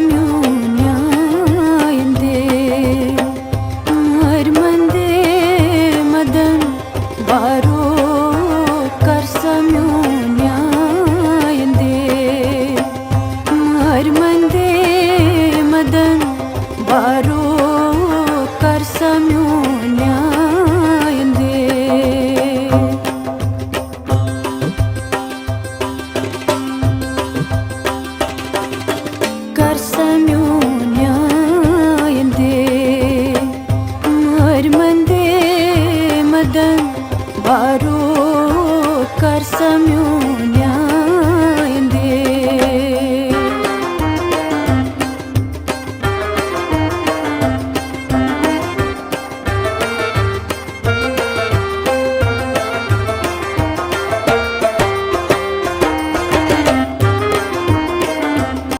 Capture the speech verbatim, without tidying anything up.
میون نیاے دے، مٲرۍ مندے مدن بارو، کر سا میون نیاے دے، مٲرۍ مندے مدن بارو،